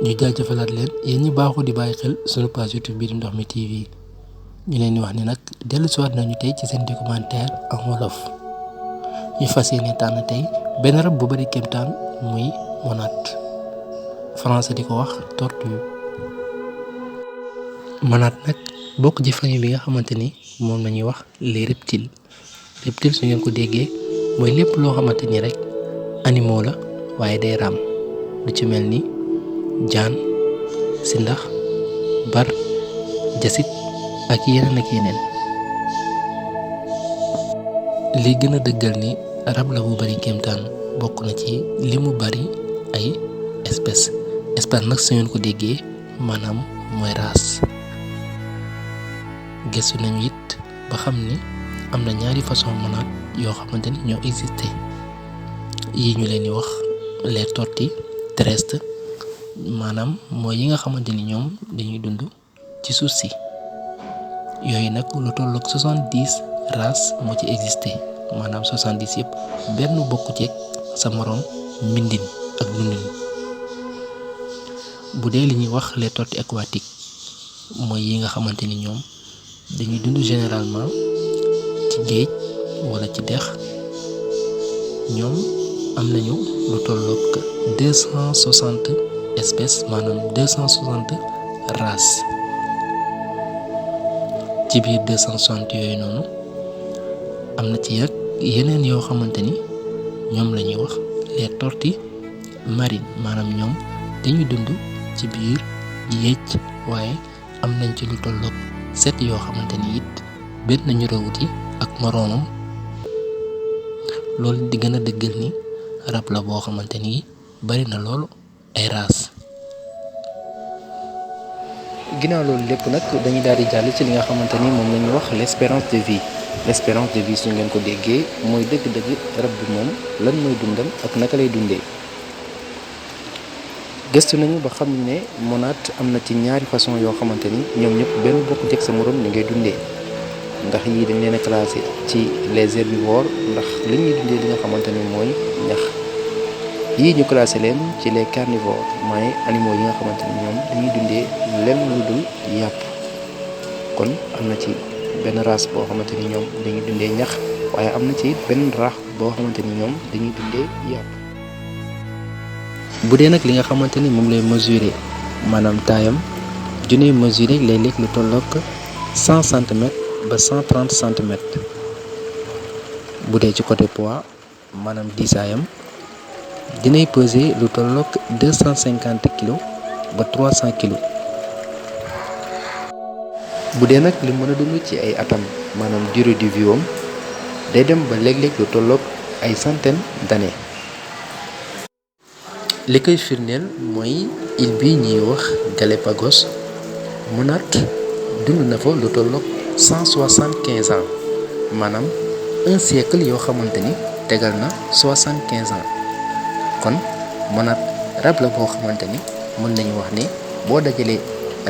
ñu jaajëfalaat leen yéen ñi baaxoo di bàyyi xel sunu page YouTube bii di Ndox Mi TV ñu leen di wax ni nag dellusiwaat nañu tey ci seen documentaire en wolof ñu fas yéene tànn tey benn rab bu bari kéemtaan muy monade français di ko wax tortue. monade nag bokk ci famille bi nga xamante ni moom la ñuy wax les reptiles reptiles su ngeen ko déggee mooy lépp loo xamante ni rek animaux la waaye day raam lu ci mel ni jaan sindax bar jasit ak yeneen ak yeneen. li gën a dëggal ni rab la bu bari kéemtaan bokk na ci li mu bari ay espèce nag su ngeen ko déggee maanaam mooy race. gëstu nañu it ba xam ni am na ñaari façon monade yoo xamante ni ñoo existé yi ñu leen di wax les tortues terrestres maanaam mooy yi nga xamante ni ñoom dañuy dund ci suuf si yooyu nag lu tollook 70 races moo ci existé maanaam 70 yëpp benn bokku ceeg sa moroom mbindin ak dundin. bu dee li ñuy wax les tortues aquatiques mooy yi nga xamante ni ñoom dañuy dund généralement ci géej wala ci dex ñoom am nañu lu tollook 260 espèces maanaam 260 races ci biir 260 yooyu noonu am na ci yeneen yoo xamante ni ñoom la ñuy wax les tortues marines maanaam ñoom dañuy dund ci biir géej waaye am nañ ci lu tollook 7 yoo xamante ni it benn nañu rawuti ak moroomam. loolu di gën a dëggal ni rab la boo xamante ni bari na loolu ay races. ginnaaw loolu lépp nag dañuy daal di jàll ci li nga xamante ni moom la ñuy wax l'espérance de vie. l'espérance de vie su ngeen ko déggee mooy dëgg-dëgg rab bi moom lan mooy dundam ak naka lay dundee. gëstu nañu ba xam ne monade am na ci ñaari façon yoo xamante ni ñoom ñëpp benn bokk teg sa moroom ni ngay dundee ndax yii dañ leen a classé ci les herbivores ndax li ñuy dundee li nga xamante ni mooy ñax yii ñu classé leen ci les carnivores mooy animaux yi nga xamante ni ñoom dañuy dundee lenn lu dul yàpp. kon am na ci benn race boo xamante ni ñoom dañuy dundee ñax waaye am na ci benn race boo xamante ni ñoom dañuy dundee yàpp. bu dee nag li nga xamante ni moom lay mesurer maanaam taayam junne mesurer léeg-léeg lu tollook 100 centimètres ba 130 centimètres. bu dee ci côté poids maanaam diisaayam dinay peser lu tollook 250 kilos ba 300 kilos. bu dee nag li mën a dund ci ay atam maanaam durée de vie am day dem ba léeg-léeg lu tollook ay centaines d'années. li koy firndeel mooy île bi ñuy wax Galapagos monade dund na fa lu tollook 175 ans maanaam un siècle yoo xamante ni tegal na 75 ans kon monade rab la boo xamante ni mën nañu wax ne boo dajalee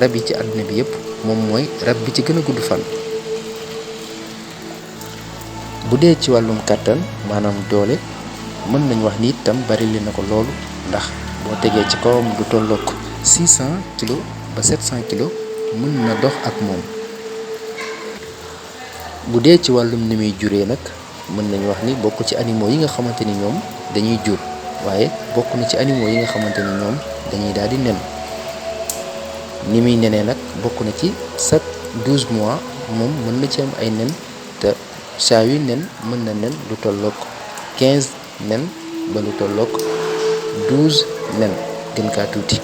rab yi ci àdduna bi yépp moom mooy rab bi ci gën a gudd fan. bu dee ci wàllum kàttan maanaam doole mën nañu wax ni itam bari li na ko loolu ndax boo tegee ci kawam du tollook 600 kilos ba 700 kilos mën na dox ak moom. bu dee ci wàllum ni muy juree nag mën nañu wax ni bokk ci animaux yi nga xamante ni ñoom dañuy jur waaye bokk na ci animaux yi nga xamante ni ñoom dañuy daal di nen. ni muy nenee nag bokk na ci chaque 12 mois moom mën na ci am ay nen te saa yu nen mën na nen lu tollook 15 nen ba lu tollook 12 nen gën kaa tuuti.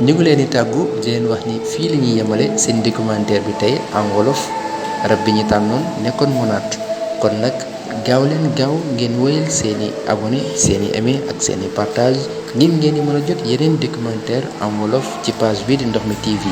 ñu ngi leen di tàggu di leen wax ni fii la ñuy yemale seen documentaire bi tey en wolof rab bi ñu tànnoon nekkoon monade kon nag gaaw leen gaaw ngeen woyal seeni abonné seeni aimé ak seeni partage ngir ngeen di mën a jot yeneen documentaire en wolof ci page bi di Ndox Mi TV.